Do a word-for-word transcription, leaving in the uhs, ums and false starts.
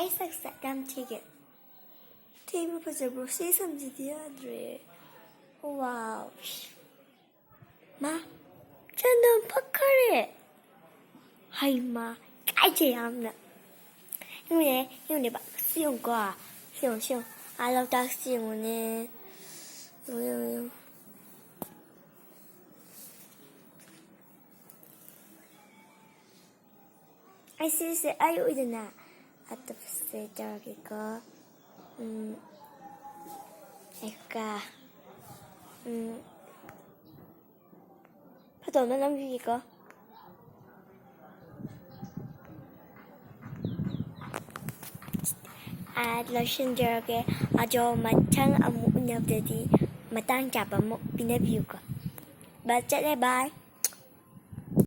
ꯑꯩ ꯁꯛꯁꯦ ꯌꯥꯝ ꯊꯤꯒꯦ꯫ ꯊꯤꯕ ꯐꯖꯕ꯭ꯔꯣ? ꯁꯤ ꯁꯝꯁꯤꯗꯤ ꯌꯥꯗ꯭ꯔꯦ꯫ ꯋꯥꯎ꯫ ꯃꯥ, ꯆꯟꯗꯣꯟ ꯐꯛꯈꯔꯦ꯫ ꯍꯩꯃꯥ, ꯏꯀꯥꯏꯖꯩ ꯌꯥꯝꯅ꯫ ꯌꯦꯡꯉꯨꯅꯦ, ꯌꯦꯡꯉꯨꯅꯦ, ꯕꯥ, ꯁꯤ ꯌꯦꯡꯉꯨꯀꯣ꯫ ꯁꯤ ꯌꯦꯡꯉꯨ, ꯁꯤ ꯌꯦꯡꯉꯨ꯫ ꯑꯥ, ꯂꯣꯛꯇꯥꯛꯁꯤ ꯌꯦꯡꯉꯨꯅꯦ꯫ ꯌꯦꯡꯉꯨ, ꯌꯦꯡꯉꯨ, ꯌꯦꯡꯉꯨ꯫ ꯑꯩ ꯁꯤꯁꯦ ꯑꯩ ꯑꯣꯏꯗꯅ ꯑꯇꯣꯞꯄꯁꯦ ꯇꯧꯔꯒꯦꯀꯣ꯫ ꯎꯝ, ꯑꯩꯀ, ꯎꯝ, ꯐꯣꯇꯣ ꯑꯃ ꯅꯝꯕꯤꯒꯦꯀꯣ꯫ ꯑꯥ, ꯂꯣꯏꯁꯤꯟꯖꯔꯒꯦ꯫ ꯑꯗꯣ ꯃꯊꯪ ꯑꯃꯨꯛ ꯎꯅꯕꯗꯗꯤ ꯃꯇꯥꯡ ꯆꯥꯕ ꯑꯃꯨꯛ ꯄꯤꯅꯕꯤꯌꯨꯀꯣ꯫ ꯕꯥꯏ, ꯆꯠꯂꯦ, ꯕꯥꯏ꯫